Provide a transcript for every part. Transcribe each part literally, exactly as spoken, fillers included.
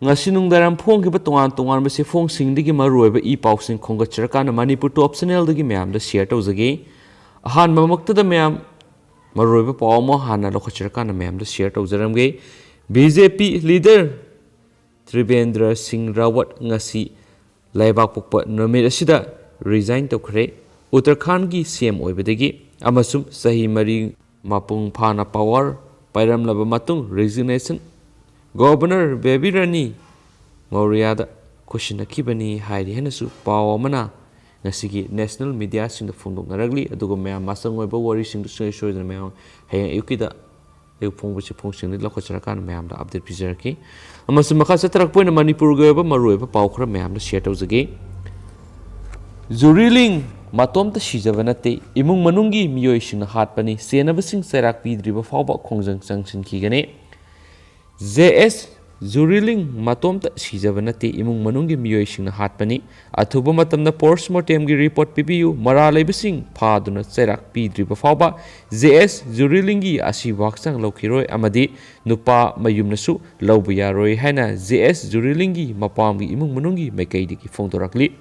ꯉꯁꯤ ꯅꯨꯡꯗꯥꯡꯋꯥꯏꯔꯝ ꯐꯣꯡꯈꯤꯕ ꯇꯣꯉꯥꯟ ꯇꯣꯉꯥꯟꯕ ꯆꯦꯐꯣꯡꯁꯤꯡꯗꯒꯤ ꯃꯔꯨꯑꯣꯏꯕ ꯏ ꯄꯥꯎꯁꯤꯡ ꯈꯣꯝꯒꯠꯆꯔꯀꯥꯟꯗ ꯃꯅꯤꯄꯨꯔ ꯇꯣꯞ ꯆꯦꯅꯦꯜꯗꯒꯤ ꯃꯌꯥꯝꯗ ꯁꯤꯌꯔ ꯇꯧꯖꯒꯦ꯫ ꯑꯍꯥꯟꯕꯃꯛꯇꯗ ꯃꯌꯥꯝ ꯃꯔꯨꯑꯣꯏꯕ ꯄꯥꯎ ꯑꯃ ꯍꯥꯟꯅ ꯂꯧꯈꯠꯆꯔꯀꯥꯟꯗ ꯃꯌꯥꯝꯗ ꯁꯤꯌꯔ ꯇꯧꯖꯔꯝꯒꯦ꯫ ꯕꯤ ꯖꯦ ꯄꯤ ꯂꯤꯗꯔ ꯇ꯭ꯔꯤꯕꯦꯟꯗ꯭ꯔ ꯁꯤꯡ ꯔꯥꯋꯠ ꯉꯁꯤ ꯂꯩꯕꯥꯛꯄꯣꯛꯄ ꯅꯨꯃꯤꯠ ꯑꯁꯤꯗ ꯔꯤꯖꯥꯏꯟ ꯇꯧꯈ꯭ꯔꯦ꯫ ꯎꯠꯇꯔꯈꯥꯟꯒꯤ ꯁꯤ ꯑꯦꯝ ꯑꯣꯏꯕꯗꯒꯤ ꯑꯃꯁꯨꯡ ꯆꯍꯤ ꯃꯔꯤ ꯃꯄꯨꯡ ꯐꯥꯅ ꯄꯥꯋꯔ ꯄꯥꯏꯔꯝꯂꯕ ꯃꯇꯨꯡ ꯔꯤꯖꯤꯒꯅꯦꯁꯟ ꯒꯣꯕꯔꯅꯔ ꯕꯦꯕꯤ ꯔꯥꯅꯤ ꯃꯧꯔꯤꯌꯥꯗ ꯈꯨꯠꯁꯤꯟꯅꯈꯤꯕꯅꯤ ꯍꯥꯏꯔꯤ ꯍꯥꯏꯅꯁꯨ ꯄꯥꯎ ꯑꯃꯅ ꯉꯁꯤꯒꯤ ꯅꯦꯁꯅꯦꯜ ꯃꯤꯗꯤꯌꯥꯁꯤꯡꯗ ꯐꯣꯡꯗꯣꯛꯅꯔꯛꯂꯤ꯫ ꯑꯗꯨꯒ ꯃꯌꯥꯝ ꯃꯁꯪ ꯑꯣꯏꯕ ꯋꯥꯔꯤꯁꯤꯡꯗꯨ ꯁꯨꯡꯁꯣꯏ ꯁꯣꯏꯗꯅ ꯃꯌꯥꯝ ꯍꯌꯦꯡ ꯑꯌꯨꯛꯀꯤꯗ ꯑꯌꯨꯛ ꯐꯣꯡꯕ ꯆꯦꯐꯣꯡꯁꯤꯡꯗꯒꯤ ꯂꯧꯈꯠꯆꯔꯀꯥꯟꯗ ꯃꯌꯥꯝꯗ ꯑꯞꯗꯦꯠ ꯄꯤꯖꯔꯛꯀꯦ꯫ ꯑꯃꯁꯨꯡ ꯃꯈꯥ ꯆꯠꯊꯔꯛꯄ ꯑꯣꯏꯅ ꯃꯅꯤꯄꯨꯔꯒꯤ ꯑꯣꯏꯕ ꯃꯔꯨꯑꯣꯏꯕ ꯄꯥꯎ ꯈꯔ ꯃꯌꯥꯝꯗ ꯁꯤꯌꯔ ꯇꯧꯖꯒꯦ꯫ ꯖꯨꯔꯤꯂꯤꯡ ꯃꯇꯣꯝꯇ ꯁꯤꯖꯕ ꯅꯠꯇꯦ, ꯏꯃꯨꯡ ꯃꯅꯨꯡꯒꯤ ꯃꯤꯑꯣꯏꯁꯤꯡꯅ ꯍꯥꯠꯄꯅꯤ, ꯁꯦꯟꯅꯕꯁꯤꯡ ꯆꯩꯔꯥꯛ ꯄꯤꯗ꯭ꯔꯤꯕ ꯐꯥꯎꯕ ꯈꯣꯡꯖꯪ ꯆꯪꯁꯤꯟꯈꯤꯒꯅꯤ꯫ ꯖꯦ ꯑꯦꯁ ꯖꯨꯔꯤꯂꯤꯡ ꯃꯇꯣꯝꯇ ꯁꯤꯖꯕ ꯅꯠꯇꯦ, ꯏꯃꯨꯡ ꯃꯅꯨꯡꯒꯤ ꯃꯤꯑꯣꯏꯁꯤꯡꯅ ꯍꯥꯠꯄꯅꯤ꯫ ꯑꯊꯨꯕ ꯃꯇꯝꯗ ꯄꯣꯁꯃꯣꯔꯇꯦꯝꯒꯤ ꯔꯤꯄꯣꯔꯠ ꯄꯤꯕꯤꯌꯨ꯫ ꯃꯔꯥꯜ ꯂꯩꯕꯁꯤꯡ ꯐꯥꯗꯨꯅ ꯆꯩꯔꯥꯛ ꯄꯤꯗ꯭ꯔꯤꯕ ꯐꯥꯎꯕ ꯖꯦ ꯑꯦꯁ ꯖꯨꯔꯤꯂꯤꯡꯒꯤ ꯑꯁꯤꯕ ꯍꯛꯆꯥꯡ ꯂꯧꯈꯤꯔꯣꯏ ꯑꯃꯗꯤ ꯅꯨꯄꯥ ꯃꯌꯨꯝꯅꯁꯨ ꯂꯧꯕ ꯌꯥꯔꯣꯏ ꯍꯥꯏꯅ ꯖꯦ ꯑꯦꯁ ꯖꯨꯔꯤꯂꯤꯡꯒꯤ ꯃꯄꯥꯝꯒꯤ ꯏꯃꯨꯡ ꯃꯅꯨꯡꯒꯤ ꯃꯥꯏꯀꯩꯗꯒꯤ ꯐꯣꯡꯗꯣꯔꯛꯂꯤ꯫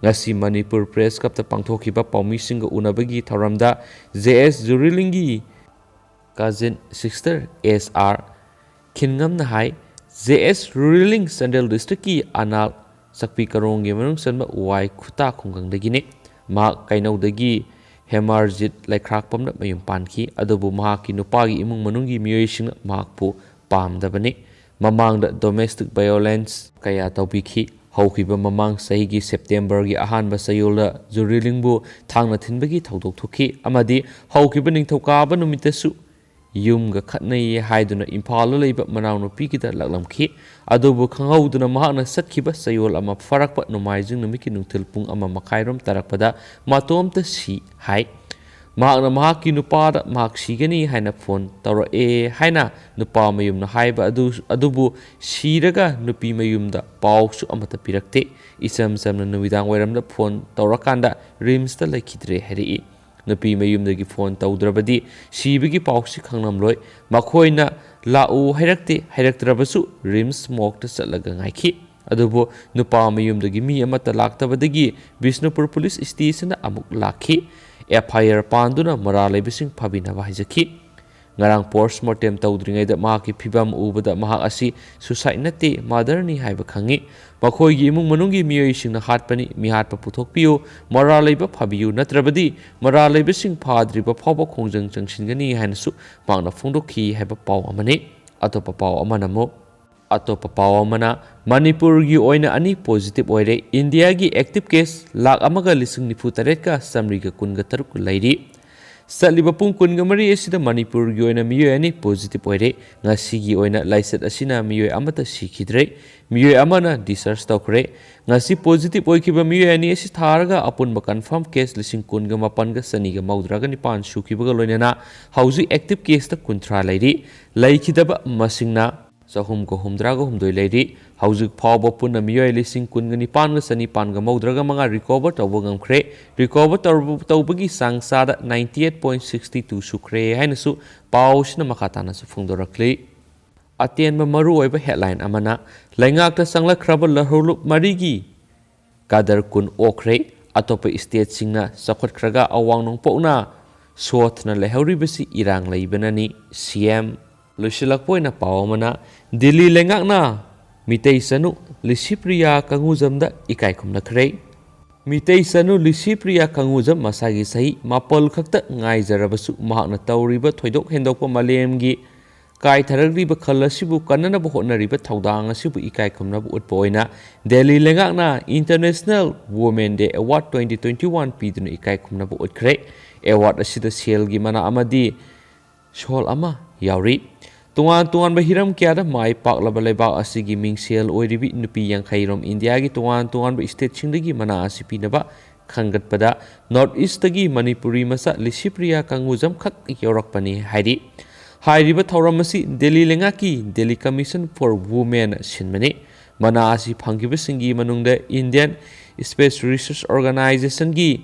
ꯉꯁꯤ ꯃꯅꯤꯄꯨꯔ ꯄ꯭ꯔꯦꯁ ꯀ꯭ꯂꯕꯇ ꯄꯥꯡꯊꯣꯛꯈꯤꯕ ꯄꯥꯎꯃꯤꯁꯤꯡꯒ ꯎꯅꯕꯒꯤ ꯊꯧꯔꯝꯗ ꯖꯦ ꯑꯦꯁ ꯖꯨꯔꯤꯂꯤꯡꯒꯤ ꯀꯥꯖꯤꯟ ꯁꯤꯁꯇꯔ ꯑꯦꯁ ꯑꯥꯔ ꯈꯤꯟꯉꯝꯅ ꯍꯥꯏ, ꯖꯦ ꯑꯦꯁ ꯖꯨꯔꯤꯂꯤꯡ ꯆꯥꯟꯗꯦꯜ ꯗꯤꯁꯇ꯭ꯔꯤꯛꯀꯤ ꯑꯅꯥꯜ ꯆꯛꯄꯤ ꯀꯥꯔꯣꯡꯒꯤ ꯃꯅꯨꯡ ꯆꯟꯕ ꯋꯥꯏ ꯈꯨꯇꯥ ꯈꯨꯡꯒꯪꯗꯒꯤꯅꯤ꯫ ꯃꯍꯥꯛ ꯀꯩꯅꯧꯗꯒꯤ ꯍꯦꯃꯥꯔꯖꯤꯠ ꯂꯩꯈ꯭ꯔꯥꯛꯄꯝꯗ ꯃꯌꯨꯝ ꯄꯥꯟꯈꯤ꯫ ꯑꯗꯨꯕꯨ ꯃꯍꯥꯛꯀꯤ ꯅꯨꯄꯥꯒꯤ ꯏꯃꯨꯡ ꯃꯅꯨꯡꯒꯤ ꯃꯤꯑꯣꯏꯁꯤꯡꯅ ꯃꯍꯥꯛꯄꯨ ꯄꯥꯝꯗꯕꯅꯤ꯫ ꯃꯃꯥꯡꯗ ꯗꯣꯃꯦꯁꯇꯤꯛ ꯚꯥꯏꯑꯣꯂꯦꯟꯁ ꯀꯌꯥ ꯇꯧꯕꯤꯈꯤ꯫ ꯍꯧꯈꯤꯕ ꯃꯃꯥꯡ ꯆꯍꯤꯒꯤ ꯁꯦꯞꯇꯦꯝꯕꯔꯒꯤ ꯑꯍꯥꯟꯕ ꯆꯌꯣꯜꯗ ꯖꯨꯔꯤꯂꯤꯡꯕꯨ ꯊꯥꯡꯅ ꯊꯤꯟꯕꯒꯤ ꯊꯧꯗꯣꯛ ꯊꯣꯛꯈꯤ ꯑꯃꯗꯤ ꯍꯧꯈꯤꯕ ꯅꯤꯡꯊꯧꯀꯥꯕ ꯅꯨꯃꯤꯠꯇꯁꯨ ꯌꯨꯝꯒ ꯈꯠꯅꯩꯌꯦ ꯍꯥꯏꯗꯨꯅ ꯏꯝꯐꯥꯜꯗ ꯂꯩꯕ ꯃꯅꯥꯎꯅꯨꯄꯤꯒꯤꯗ ꯂꯥꯛꯂꯝꯈꯤ꯫ ꯑꯗꯨꯕꯨ ꯈꯪꯍꯧꯗꯅ ꯃꯍꯥꯛꯅ ꯆꯠꯈꯤꯕ ꯆꯌꯣꯜ ꯑꯃ ꯐꯥꯔꯛꯄ ꯅꯣꯡꯃꯥꯏꯖꯤꯡ ꯅꯨꯃꯤꯠꯀꯤ ꯅꯨꯡꯊꯤꯜ ꯄꯨꯡ ꯑꯃ ꯃꯈꯥꯏꯔꯣꯝ ꯇꯥꯔꯛꯄꯗ ꯃꯇꯣꯝꯇ ꯁꯤ ꯍꯥꯏ꯫ ꯃꯍꯥꯛꯅ ꯃꯍꯥꯛꯀꯤ ꯅꯨꯄꯥꯗ ꯃꯍꯥꯛ ꯁꯤꯒꯅꯤ ꯍꯥꯏꯅ ꯐꯣꯟ ꯇꯧꯔꯛꯑꯦ ꯍꯥꯏꯅ ꯅꯨꯄꯥ ꯃꯌꯨꯝꯅ ꯍꯥꯏꯕ ꯑꯗꯨ, ꯑꯗꯨꯕꯨ ꯁꯤꯔꯒ ꯅꯨꯄꯤ ꯃꯌꯨꯝꯗ ꯄꯥꯎꯁꯨ ꯑꯃꯠꯇ ꯄꯤꯔꯛꯇꯦ꯫ ꯏꯆꯝ ꯆꯝꯅ ꯅꯨꯃꯤꯗꯥꯡ ꯋꯥꯏꯔꯝꯗ ꯐꯣꯟ ꯇꯧꯔꯀꯥꯟꯗ ꯔꯤꯝꯁꯇ ꯂꯩꯈꯤꯗ꯭ꯔꯦ ꯍꯥꯏꯔꯛꯏ꯫ ꯅꯨꯄꯤ ꯃꯌꯨꯝꯗꯒꯤ ꯐꯣꯟ ꯇꯧꯗ꯭ꯔꯕꯗꯤ ꯁꯤꯕꯒꯤ ꯄꯥꯎꯁꯤ ꯈꯪꯂꯝꯂꯣꯏ꯫ ꯃꯈꯣꯏꯅ ꯂꯥꯛꯎ ꯍꯥꯏꯔꯛꯇꯦ, ꯍꯥꯏꯔꯛꯇ꯭ꯔꯕꯁꯨ ꯔꯤꯝꯁ ꯃꯣꯔꯒꯇ ꯆꯠꯂꯒ ꯉꯥꯏꯈꯤ꯫ ꯑꯗꯨꯕꯨ ꯅꯨꯄꯥ ꯃꯌꯨꯝꯗꯒꯤ ꯃꯤ ꯑꯃꯠꯇ ꯂꯥꯛꯇꯕꯗꯒꯤ ꯕꯤꯁꯅꯨꯄꯨꯔ ꯄꯨꯂꯤꯁ ꯁ꯭ꯇꯦꯁꯟꯗ ꯑꯃꯨꯛ ꯂꯥꯛꯈꯤ꯫ ꯑꯦꯐ ꯑꯥꯏ ꯑꯥꯔ ꯄꯥꯟꯗꯨꯅ ꯃꯔꯥꯜ ꯂꯩꯕꯁꯤꯡ ꯐꯥꯕꯤꯅꯕ ꯍꯥꯏꯖꯈꯤ꯫ ꯉꯔꯥꯡ ꯄꯣꯁꯃꯣꯔꯇꯦꯝ ꯇꯧꯗ꯭ꯔꯤꯉꯩꯗ ꯃꯍꯥꯛꯀꯤ ꯐꯤꯕꯝ ꯎꯕꯗ ꯃꯍꯥꯛ ꯑꯁꯤ ꯁꯨꯁꯥꯏꯗ ꯅꯠꯇꯦ, ꯃꯔꯗꯔꯅꯤ ꯍꯥꯏꯕ ꯈꯪꯉꯤ꯫ ꯃꯈꯣꯏꯒꯤ ꯏꯃꯨꯡ ꯃꯅꯨꯡꯒꯤ ꯃꯤꯑꯣꯏꯁꯤꯡꯅ ꯍꯥꯠꯄꯅꯤ, ꯃꯤꯍꯥꯠꯄ ꯄꯨꯊꯣꯛꯄꯤꯌꯨ, ꯃꯔꯥꯜ ꯂꯩꯕ ꯐꯥꯕꯤꯌꯨ, ꯅꯠꯇ꯭ꯔꯕꯗꯤ ꯃꯔꯥꯜ ꯂꯩꯕꯁꯤꯡ ꯐꯥꯗ꯭ꯔꯤꯕ ꯐꯥꯎꯕ ꯈꯣꯡꯖꯪ ꯆꯪꯁꯤꯟꯒꯅꯤ ꯍꯥꯏꯅꯁꯨ ꯃꯍꯥꯛꯅ ꯐꯣꯡꯗꯣꯛꯈꯤ ꯍꯥꯏꯕ ꯄꯥꯎ ꯑꯃꯅꯤ꯫ ꯑꯇꯣꯞꯄ ꯄꯥꯎ ꯑꯃꯅ ꯑꯃꯨꯛ ꯑꯇꯣꯞꯄ ꯄꯥꯎ ꯑꯃꯅ ꯃꯅꯤꯄꯨꯔꯒꯤ ꯑꯣꯏꯅ ꯑꯅꯤ ꯄꯣꯖꯤꯇꯤꯚ ꯑꯣꯏꯔꯦ꯫ ꯏꯟꯗꯤꯌꯥꯒꯤ ꯑꯦꯛꯇꯤꯚ ꯀꯦꯁ ꯂꯥꯈ ꯑꯃꯒ ꯂꯤꯁꯤꯡ ꯅꯤꯐꯨ ꯇꯔꯦꯠꯀ ꯆꯥꯃꯔꯤꯒ ꯀꯨꯟꯒ ꯇꯔꯨꯛ ꯂꯩꯔꯤ꯫ ꯆꯠꯂꯤꯕ ꯄꯨꯡ ꯀꯨꯟꯒ ꯃꯔꯤ ꯑꯁꯤꯗ ꯃꯅꯤꯄꯨꯔꯒꯤ ꯑꯣꯏꯅ ꯃꯤꯑꯣꯏ ꯑꯅꯤ ꯄꯣꯖꯤꯇꯤꯚ ꯑꯣꯏꯔꯦ꯫ ꯉꯁꯤꯒꯤ ꯑꯣꯏꯅ ꯂꯥꯏꯆꯠ ꯑꯁꯤꯅ ꯃꯤꯑꯣꯏ ꯑꯃꯠꯇ ꯁꯤꯈꯤꯗ꯭ꯔꯦ꯫ ꯃꯤꯑꯣꯏ ꯑꯃꯅ ꯗꯤꯁꯆꯥꯔꯖ ꯇꯧꯈ꯭ꯔꯦ꯫ ꯉꯁꯤ ꯄꯣꯖꯤꯇꯤꯚ ꯑꯣꯏꯈꯤꯕ ꯃꯤꯑꯣꯏ ꯑꯅꯤ ꯑꯁꯤ ꯊꯥꯔꯒ ꯑꯄꯨꯟꯕ ꯀꯟꯐꯥꯔꯝ ꯀꯦꯁ ꯂꯤꯁꯤꯡ ꯀꯨꯟꯒ ꯃꯥꯄꯟꯒ ꯆꯅꯤꯒ ꯃꯧꯗ꯭ꯔꯥꯒ ꯅꯤꯄꯥꯟ ꯁꯨꯈꯤꯕꯒ ꯂꯣꯏꯅꯅ ꯍꯧꯖꯤꯛ ꯑꯦꯛꯇꯤꯚ ꯀꯦꯁꯇ ꯀꯨꯟꯊ꯭ꯔꯥ ꯂꯩꯔꯤ꯫ ꯂꯩꯈꯤꯗꯕ ꯃꯁꯤꯡꯅ ꯆꯍꯨꯝꯒ ꯍꯨꯝꯗ꯭ꯔꯥꯒ ꯍꯨꯝꯗꯣꯏ ꯂꯩꯔꯤ꯫ ꯍꯧꯖꯤꯛ ꯐꯥꯎꯕ ꯄꯨꯟꯅ ꯃꯤꯑꯣꯏ ꯂꯤꯁꯤꯡ ꯀꯨꯟꯒ ꯅꯤꯄꯥꯟꯒ ꯆꯅꯤꯄꯥꯟꯒ ꯃꯧꯗ꯭ꯔꯥꯒ ꯃꯉꯥ ꯔꯤꯀꯣꯚꯔ ꯇꯧꯕ ꯉꯝꯈ꯭ꯔꯦ꯫ ꯔꯤꯀꯣꯚꯔ ꯇꯧꯔꯕ-, ꯇꯧꯕꯒꯤ ꯆꯥꯡ ꯆꯥꯗ ninety eight point sixty two ꯁꯨꯈ꯭ꯔꯦ ꯍꯥꯏꯅꯁꯨ ꯄꯥꯎꯁꯤꯅ ꯃꯈꯥ ꯇꯥꯅꯁꯨ ꯐꯣꯡꯗꯣꯔꯛꯂꯤ꯫ ꯑꯇꯦꯟꯕ ꯃꯔꯨꯑꯣꯏꯕ ꯍꯦꯗꯂꯥꯏꯟ ꯑꯃꯅ ꯂꯩꯉꯥꯛꯇ ꯆꯪꯂꯛꯈ꯭ꯔꯕ ꯂꯧꯍꯧꯂꯨꯞ ꯃꯔꯤꯒꯤ ꯀꯗꯔ ꯀꯨꯟ ꯑꯣꯛꯈ꯭ꯔꯦ꯫ ꯑꯇꯣꯞꯄ ꯁ꯭ꯇꯦꯠꯁꯤꯡꯅ ꯆꯥꯎꯈꯠꯈ꯭ꯔꯒ ꯑꯋꯥꯡ ꯅꯣꯡꯄꯣꯛꯅ ꯁꯣꯠꯊꯅ ꯂꯩꯍꯧꯔꯤꯕꯁꯤ ꯏꯔꯥꯡ ꯂꯩꯕꯅꯅꯤ, ꯁꯤ ꯑꯦꯝ꯫ ꯂꯣꯏꯁꯤꯜꯂꯛꯄ ꯑꯣꯏꯅ ꯄꯥꯎ ꯑꯃꯅ, ꯗꯤꯜꯂꯤ ꯂꯩꯉꯥꯛꯅ ꯃꯤꯇꯩ ꯆꯅꯨ ꯂꯤꯁꯤꯄ꯭ꯔꯤꯌꯥ ꯀꯪꯒꯨꯖꯝꯗ ꯏꯀꯥꯏ ꯈꯨꯝꯅꯈ꯭ꯔꯦ꯫ ꯃꯤꯇꯩ ꯆꯅꯨ ꯂꯤꯁꯤꯄ꯭ꯔꯤꯌꯥ ꯀꯪꯒꯨꯖꯝ ꯃꯁꯥꯒꯤ ꯆꯍꯤ ꯃꯥꯄꯜ ꯈꯛꯇ ꯉꯥꯏꯖꯔꯕꯁꯨ ꯃꯍꯥꯛꯅ ꯇꯧꯔꯤꯕ ꯊꯣꯏꯗꯣꯛ ꯍꯦꯟꯗꯣꯛꯄ ꯃꯥꯂꯦꯝꯒꯤ ꯀꯥꯏꯊꯔꯛꯂꯤꯕ ꯈꯜ ꯑꯁꯤꯕꯨ ꯀꯟꯅꯅꯕ ꯍꯣꯠꯅꯔꯤꯕ ꯊꯧꯗꯥꯡ ꯑꯁꯤꯕꯨ ꯏꯀꯥꯏ ꯈꯨꯝꯅꯕ ꯎꯠꯄ ꯑꯣꯏꯅ ꯗꯦꯜꯂꯤ ꯂꯩꯉꯥꯛꯅ International Women Day Award twenty twenty one ꯄꯤꯗꯨꯅ ꯏꯀꯥꯏ ꯈꯨꯝꯅꯕ ꯎꯠꯈ꯭ꯔꯦ꯫ ꯑꯦꯋꯥꯔꯗ ꯑꯁꯤꯗ ꯁꯦꯜꯒꯤ ꯃꯅꯥ ꯑꯃꯗꯤ ꯁꯣꯜ ꯑꯃ ꯌꯥꯎꯔꯤ꯫ ꯇꯣꯉꯥꯟ ꯇꯣꯉꯥꯟꯕ ꯍꯤꯔꯝ ꯀꯌꯥꯗ ꯃꯥꯏ ꯄꯥꯛꯂꯕ ꯂꯩꯕꯥꯛ ꯑꯁꯤꯒꯤ ꯃꯤꯡꯁꯦꯜ ꯑꯣꯏꯔꯤꯕꯤ ꯅꯨꯄꯤ ꯌꯥꯡꯈꯩ ꯔꯣꯝ ꯏꯟꯗꯤꯌꯥꯒꯤ ꯇꯣꯉꯥꯟ ꯇꯣꯉꯥꯟꯕ ꯁ꯭ꯇꯦꯠꯁꯤꯡꯗꯒꯤ ꯃꯅꯥ ꯑꯁꯤ ꯄꯤꯅꯕ ꯈꯟꯒꯠꯄꯗ ꯅꯣꯔꯠ ꯏꯁꯇꯒꯤ ꯃꯅꯤꯄꯨꯔꯤ ꯃꯆꯥ ꯂꯤꯁꯤꯄ꯭ꯔꯤꯌꯥ ꯀꯪꯒꯨꯖꯝ ꯈꯛ ꯌꯥꯎꯔꯛꯄꯅꯤ ꯍꯥꯏꯔꯤ꯫ ꯍꯥꯏꯔꯤꯕ ꯊꯧꯔꯝ ꯑꯁꯤ ꯗꯦꯜꯂꯤ ꯂꯩꯉꯥꯛꯀꯤ Delhi Commission for Women ꯁꯤꯟꯕꯅꯤ꯫ ꯃꯅꯥ ꯑꯁꯤ ꯐꯪꯈꯤꯕꯁꯤꯡꯒꯤ ꯃꯅꯨꯡꯗ Indian Space Research Organization ꯒꯤ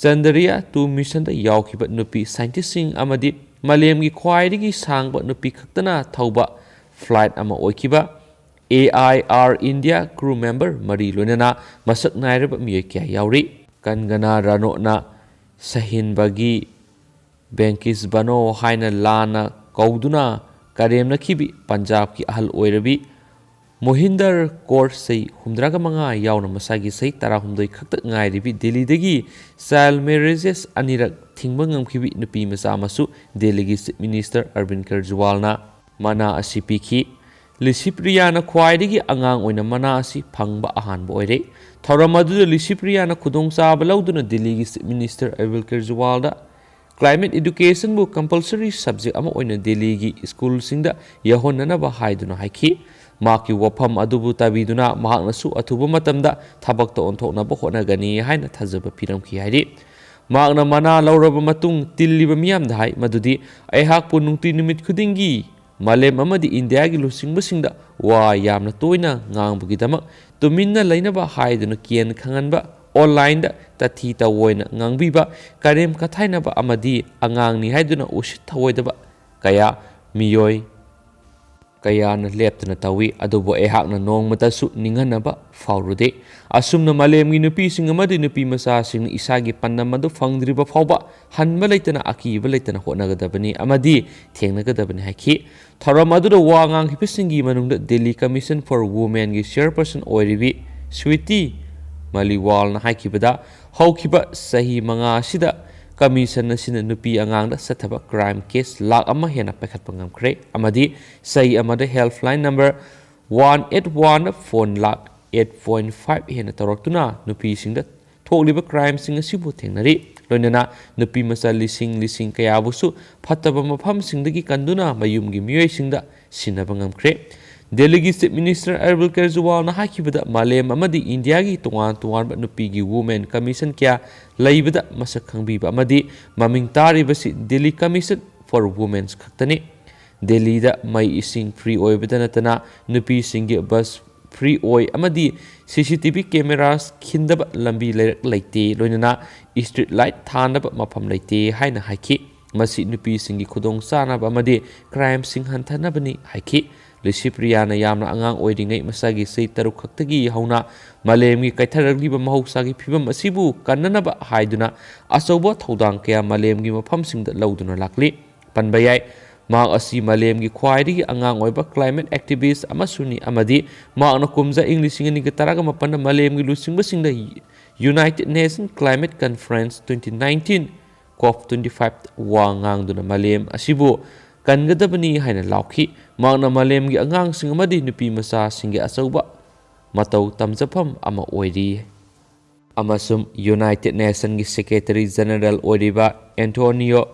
ꯆꯟꯗ꯭ꯔꯌꯥꯟ ꯇꯨ ꯃꯤꯁꯟꯗ ꯌꯥꯎꯈꯤꯕ ꯅꯨꯄꯤ ꯁꯥꯏꯟꯇꯤꯁꯁꯤꯡ ꯑꯃꯗꯤ ꯃꯥꯂꯦꯝꯒꯤ ꯈ꯭ꯋꯥꯏꯗꯒꯤ ꯁꯥꯡꯕ ꯅꯨꯄꯤ ꯈꯛꯇꯅ ꯊꯧꯕ flight ꯑꯃ ꯑꯣꯏꯈꯤꯕ Air India crew member ꯃꯔꯤ ꯂꯣꯏꯅꯅ ꯃꯁꯛ ꯅꯥꯏꯔꯕ ꯃꯤꯑꯣꯏ ꯀꯌꯥ ꯌꯥꯎꯔꯤ꯫ ꯀꯟꯒꯅꯥ ꯔꯅꯣꯠꯅ ꯁꯍꯤꯟꯕꯒꯤ ꯕꯦꯡꯀꯤꯁ ꯕꯅꯣ ꯍꯥꯏꯅ ꯂꯥꯟꯅ ꯀꯧꯗꯨꯅ ꯀꯔꯦꯝꯅꯈꯤꯕꯤ ꯄꯟꯖꯥꯕꯀꯤ ꯑꯍꯜ ꯑꯣꯏꯔꯕꯤ ꯃꯣꯍꯤꯟꯗꯔ ꯀꯣꯔ ꯆꯍꯤ ꯍꯨꯝꯗ꯭ꯔꯥꯒ ꯃꯉꯥ ꯌꯥꯎꯅ ꯃꯁꯥꯒꯤ ꯆꯍꯤ ꯇꯔꯥꯍꯨꯝꯗꯣꯏ ꯈꯛꯇ ꯉꯥꯏꯔꯤꯕꯤ ꯗꯦꯜꯂꯤꯗꯒꯤ child marriages ꯑꯅꯤꯔꯛ ꯊꯤꯡꯕ ꯉꯝꯈꯤꯕꯤ ꯅꯨꯄꯤ ꯃꯆꯥ ꯑꯃꯁꯨ ꯗꯦꯜꯂꯤꯒꯤ Chief Minister ꯑꯔꯕꯤꯟ ꯀꯦꯖ꯭ꯔꯤꯋꯥꯜꯅ ꯃꯅꯥ ꯑꯁꯤ ꯄꯤꯈꯤ꯫ ꯂꯤꯁꯤꯄ꯭ꯔꯤꯌꯥꯅ ꯈ꯭ꯋꯥꯏꯗꯒꯤ ꯑꯉꯥꯡ ꯑꯣꯏꯅ ꯃꯅꯥ ꯑꯁꯤ ꯐꯪꯕ ꯑꯍꯥꯟꯕ ꯑꯣꯏꯔꯦ꯫ ꯊꯧꯔꯝ ꯑꯗꯨꯗ ꯂꯤꯁꯤꯄ꯭ꯔꯤꯌꯥꯅ ꯈꯨꯗꯣꯡꯆꯥꯕ ꯂꯧꯗꯨꯅ ꯗꯦꯜꯂꯤꯒꯤ Chief Minister ꯑꯔꯕꯤꯟ ꯀꯦꯖ꯭ꯔꯤꯋꯥꯜꯗ climate educationꯕꯨ compulsory subject ꯑꯃ ꯑꯣꯏꯅ ꯗꯦꯜꯂꯤꯒꯤ ꯁ꯭ꯀꯨꯜꯁꯤꯡꯗ ꯌꯥꯎꯍꯟꯅꯅꯕ ꯍꯥꯏꯗꯨꯅ ꯍꯥꯏꯈꯤ꯫ ꯃꯍꯥꯛꯀꯤ ꯋꯥꯐꯝ ꯑꯗꯨꯕꯨ ꯇꯥꯕꯤꯗꯨꯅ ꯃꯍꯥꯛꯅꯁꯨ ꯑꯊꯨꯕ ꯃꯇꯝꯗ ꯊꯕꯛꯇ ꯑꯣꯟꯊꯣꯛꯅꯕ ꯍꯣꯠꯅꯒꯅꯤ ꯍꯥꯏꯅ ꯊꯥꯖꯕ ꯄꯤꯔꯝꯈꯤ ꯍꯥꯏꯔꯤ꯫ ꯃꯍꯥꯛꯅ ꯃꯅꯥ ꯂꯧꯔꯕ ꯃꯇꯨꯡ ꯇꯤꯜꯂꯤꯕ ꯃꯤꯌꯥꯝꯗ ꯍꯥꯏ ꯃꯗꯨꯗꯤ, "ꯑꯩꯍꯥꯛꯄꯨ ꯅꯨꯡꯇꯤ ꯅꯨꯃꯤꯠ ꯈꯨꯗꯤꯡꯒꯤ ꯃꯥꯂꯦꯝ ꯑꯃꯗꯤ ꯏꯟꯗꯤꯌꯥꯒꯤ ꯂꯨꯆꯤꯡꯕꯁꯤꯡꯗ ꯋꯥ ꯌꯥꯝꯅ ꯇꯣꯏꯅ ꯉꯥꯡꯕꯒꯤꯗꯃꯛ ꯇꯨꯃꯤꯟꯅ ꯂꯩꯅꯕ ꯍꯥꯏꯗꯨꯅ ꯀꯤꯌꯦꯟ ꯈꯪꯍꯟꯕ, online ꯇꯊꯤ ꯇꯑꯣꯏꯅ ꯉꯥꯡꯕꯤꯕ, ꯀꯔꯦꯝ ꯀꯊꯥꯏꯅꯕ ꯑꯃꯗꯤ ꯑꯉꯥꯡꯅꯤ ꯍꯥꯏꯗꯨꯅ ꯎꯁꯤꯠ ꯊꯑꯣꯏꯗꯕ ꯀꯌꯥ ꯃꯤꯑꯣꯏ ꯀꯌꯥꯅ ꯂꯦꯞꯇꯅ ꯇꯧꯏ, ꯑꯗꯨꯕꯨ ꯑꯩꯍꯥꯛꯅ ꯅꯣꯡꯃꯇꯁꯨ ꯅꯤꯡꯍꯟꯅꯕ ꯐꯥꯎꯔꯨꯗꯦ꯫ ꯑꯁꯨꯝꯅ ꯃꯥꯂꯦꯝꯒꯤ ꯅꯨꯄꯤꯁꯤꯡ ꯑꯃꯗꯤ ꯅꯨꯄꯤ ꯃꯆꯥꯁꯤꯡꯅ ꯏꯁꯥꯒꯤ ꯄꯥꯟꯗꯝ ꯑꯗꯨ ꯐꯪꯗ꯭ꯔꯤꯕ ꯐꯥꯎꯕ ꯍꯟꯕ ꯂꯩꯇꯅ, ꯑꯀꯤꯕ ꯂꯩꯇꯅ ꯍꯣꯠꯅꯒꯗꯕꯅꯤ ꯑꯃꯗꯤ ꯊꯦꯡꯅꯒꯗꯕꯅꯤ" ꯍꯥꯏꯈꯤ꯫ ꯊꯧꯔꯝ ꯑꯗꯨꯗ ꯋꯥ ꯉꯥꯡꯈꯤꯕꯁꯤꯡꯒꯤ ꯃꯅꯨꯡꯗ Delhi Commission for Womenꯒꯤ chairperson ꯑꯣꯏꯔꯤꯕꯤ ꯁ꯭ꯋꯤꯇꯤ ꯃꯂꯤꯋꯥꯜꯅ ꯍꯥꯏꯈꯤꯕꯗ, ꯍꯧꯈꯤꯕ ꯆꯍꯤ ꯃꯉꯥ ꯑꯁꯤꯗ commission ꯑꯁꯤꯅ ꯅꯨꯄꯤ ꯑꯉꯥꯡꯗ ꯆꯠꯊꯕ crime case ꯂꯥꯈ ꯑꯃ ꯍꯦꯟꯅ ꯄꯥꯏꯈꯠꯄ ꯉꯝꯈ꯭ꯔꯦ ꯑꯃꯗꯤ ꯆꯍꯤ ꯑꯃꯗ helpline number one eight one phone lakh eight point five ꯍꯦꯟꯅ ꯇꯧꯔꯛꯇꯨꯅ ꯅꯨꯄꯤꯁꯤꯡꯗ ꯊꯣꯛꯂꯤꯕ crimeꯁꯤꯡ ꯑꯁꯤꯕꯨ ꯊꯦꯡꯅꯔꯤ꯫ ꯂꯣꯏꯅꯅ ꯅꯨꯄꯤ ꯃꯆꯥ ꯂꯤꯁꯤꯡ ꯂꯤꯁꯤꯡ ꯀꯌꯥꯕꯨꯁꯨ ꯐꯠꯇꯕ ꯃꯐꯝꯁꯤꯡꯗꯒꯤ ꯀꯟꯗꯨꯅ ꯃꯌꯨꯝꯒꯤ ꯃꯤꯑꯣꯏꯁꯤꯡꯗ ꯁꯤꯟꯅꯕ ꯉꯝꯈ꯭ꯔꯦ꯫ ꯗꯦꯜꯂꯤꯒꯤ Chief Minister ꯑꯔꯕꯤꯟ ꯀꯦꯖ꯭ꯔꯤꯋꯥꯜꯅ ꯍꯥꯏꯈꯤꯕꯗ, ꯃꯥꯂꯦꯝ ꯑꯃꯗꯤ ꯏꯟꯗꯤꯌꯥꯒꯤ ꯇꯣꯉꯥꯟ ꯇꯣꯉꯥꯟꯕ ꯅꯨꯄꯤꯒꯤ women commission ꯀꯌꯥ ꯂꯩꯕꯗ ꯃꯁꯛ ꯈꯪꯕꯤꯕ ꯑꯃꯗꯤ ꯃꯃꯤꯡ ꯇꯥꯔꯤꯕꯁꯤ Delhi Commission for Women ꯈꯛꯇꯅꯤ꯫ ꯗꯦꯜꯂꯤꯗ ꯃꯩ ꯏꯁꯤꯡ free ꯑꯣꯏꯕꯗ ꯅꯠꯇꯅ ꯅꯨꯄꯤꯁꯤꯡꯒꯤ bus free ꯑꯣꯏ ꯑꯃꯗꯤ CCTV cameras ꯈꯤꯟꯗꯕ ꯂꯝꯕꯤ ꯂꯩꯔꯛ ꯂꯩꯇꯦ, ꯂꯣꯏꯅꯅ street light ꯊꯥꯟꯗꯕ ꯃꯐꯝ ꯂꯩꯇꯦ ꯍꯥꯏꯅ ꯍꯥꯏꯈꯤ꯫ ꯃꯁꯤ ꯅꯨꯄꯤꯁꯤꯡꯒꯤ ꯈꯨꯗꯣꯡꯆꯥꯅꯕ ꯑꯃꯗꯤ ꯀ꯭ꯔꯥꯏꯝꯁꯤꯡ ꯍꯟꯊꯅꯕꯅꯤ ꯍꯥꯏꯈꯤ꯫ ꯂꯤꯁꯤꯄ꯭ꯔꯤꯌꯥꯅ ꯌꯥꯝꯅ ꯑꯉꯥꯡ ꯑꯣꯏꯔꯤꯉꯩ, ꯃꯁꯥꯒꯤ ꯆꯍꯤ ꯇꯔꯨꯛ ꯈꯛꯇꯒꯤ ꯍꯧꯅ ꯃꯥꯂꯦꯝꯒꯤ ꯀꯥꯏꯊꯔꯛꯂꯤꯕ ꯃꯍꯧꯁꯥꯒꯤ ꯐꯤꯕꯝ ꯑꯁꯤꯕꯨ ꯀꯟꯅꯅꯕ ꯍꯥꯏꯗꯨꯅ ꯑꯆꯧꯕ ꯊꯧꯗꯥꯡ ꯀꯌꯥ ꯃꯥꯂꯦꯝꯒꯤ ꯃꯐꯝꯁꯤꯡꯗ ꯂꯧꯗꯨꯅ ꯂꯥꯛꯂꯤ꯫ ꯄꯟꯕ ꯌꯥꯏ, ꯃꯍꯥꯛ ꯑꯁꯤ ꯃꯥꯂꯦꯝꯒꯤ ꯈ꯭ꯋꯥꯏꯗꯒꯤ ꯑꯉꯥꯡ ꯑꯣꯏꯕ climate activist ꯑꯃꯁꯨꯅꯤ ꯑꯃꯗꯤ ꯃꯍꯥꯛꯅ ꯀꯨꯝꯖꯥ ꯏꯪ ꯂꯤꯁꯤꯡ ꯑꯅꯤꯒ ꯇꯔꯥꯃꯥꯄꯟꯗ ꯃꯥꯂꯦꯝꯒꯤ ꯂꯨꯆꯤꯡꯕꯁꯤꯡꯗ United Nations Climate Conference twenty nineteen, COP twenty five ꯋꯥ ꯉꯥꯡꯗꯨꯅ ꯃꯥꯂꯦꯝ ꯑꯁꯤꯕꯨ ꯀꯟꯒꯗꯕꯅꯤ ꯍꯥꯏꯅ ꯂꯥꯎꯈꯤ꯫ ꯃꯍꯥꯛꯅ ꯃꯥꯂꯦꯝꯒꯤ ꯑꯉꯥꯡꯁꯤꯡ ꯑꯃꯗꯤ ꯅꯨꯄꯤ ꯃꯆꯥꯁꯤꯡꯒꯤ ꯑꯆꯧꯕ ꯃꯇꯧ ꯇꯝꯖꯐꯝ ꯑꯃ ꯑꯣꯏꯔꯤ꯫ ꯑꯃꯁꯨꯡ United Nations ꯀꯤ Secretary General ꯑꯣꯏꯔꯤꯕ ꯑꯦꯟꯊꯣꯅꯤꯌꯣ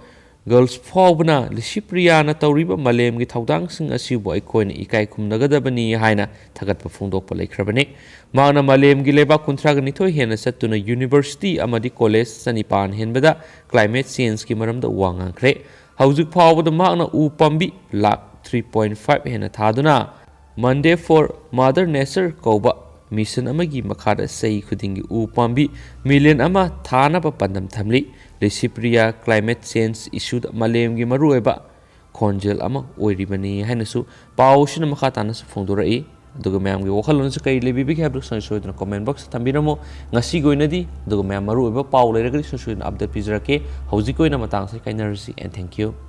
ꯒꯨꯇꯦꯔꯦꯁ ꯐꯥꯎꯕꯅ ꯂꯤꯁꯤꯄ꯭ꯔꯤꯌꯥꯅ ꯇꯧꯔꯤꯕ ꯃꯥꯂꯦꯝꯒꯤ ꯊꯧꯗꯥꯡꯁꯤꯡ ꯑꯁꯤꯕꯨ ꯑꯩꯈꯣꯏꯅ ꯏꯀꯥꯏ ꯈꯨꯝꯅꯒꯗꯕꯅꯤ ꯍꯥꯏꯅ ꯊꯥꯒꯠꯄ ꯐꯣꯡꯗꯣꯛꯄ ꯂꯩꯈ꯭ꯔꯕꯅꯤ꯫ ꯃꯍꯥꯛꯅ ꯃꯥꯂꯦꯝꯒꯤ ꯂꯩꯕꯥꯛ ꯀꯨꯟꯊ꯭ꯔꯥꯒ ꯅꯤꯊꯣꯏ ꯍꯦꯟꯅ ꯆꯠꯇꯨꯅ university ꯑꯃꯗꯤ college ꯆꯅꯤꯄꯥꯟ ꯍꯦꯟꯕꯗ climate change ꯀꯤ ꯃꯔꯝꯗ ꯋꯥ ꯉꯥꯡꯈ꯭ꯔꯦ꯫ ꯍꯧꯖꯤꯛ ꯐꯥꯎꯕꯗ ꯃꯍꯥꯛꯅ ꯎ ꯄꯥꯝꯕꯤ ꯂꯥꯈ three point five ꯍꯦꯟꯅ ꯊꯥꯗꯨꯅ Monday for Mother Nature ꯀꯧꯕ mission ꯑꯃꯒꯤ ꯃꯈꯥꯗ ꯆꯍꯤ ꯈꯨꯗꯤꯡꯒꯤ ꯎ ꯄꯥꯝꯕꯤ million ꯑꯃ ꯊꯥꯅꯕ ꯄꯥꯟꯗꯝ ꯊꯝꯂꯤ꯫ ꯂꯤꯁꯤꯄ꯭ꯔꯤꯌꯥ climate change issue ꯗ ꯃꯥꯂꯦꯝꯒꯤ ꯃꯔꯨꯑꯣꯏꯕ ꯈꯣꯟꯖꯦꯜ ꯑꯃ ꯑꯣꯏꯔꯤꯕꯅꯤ ꯍꯥꯏꯅꯁꯨ ꯄꯥꯎ ꯑꯁꯤꯅ ꯃꯈꯥ ꯇꯥꯅꯁꯨ ꯐꯣꯡꯗꯣꯔꯛꯏ꯫ ꯑꯗꯨꯒ ꯃꯌꯥꯝꯒꯤ ꯋꯥꯈꯜꯂꯣꯟꯁꯨ ꯀꯔꯤ ꯂꯩꯕꯤꯕꯒꯦ ꯍꯥꯏꯕꯗꯨ ꯁꯨꯡꯁꯣꯏ ꯁꯣꯏꯗꯅ comment box ꯇ ꯊꯝꯕꯤꯔꯝꯃꯨ꯫ ꯉꯁꯤꯒꯤ ꯑꯣꯏꯅꯗꯤ ꯑꯗꯨꯒ ꯃꯌꯥꯝ ꯃꯔꯨꯑꯣꯏꯕ ꯄꯥꯎ ꯂꯩꯔꯒꯗꯤ ꯁꯨꯡꯁꯣꯏ ꯁꯣꯏꯗꯅ update ꯄꯤꯖꯔꯛꯀꯦ꯫ ꯍꯧꯖꯤꯛꯀꯤ ꯑꯣꯏꯅ ꯃꯇꯥꯡꯁꯤ ꯀꯥꯏꯅꯔꯁꯤ, and thank you꯫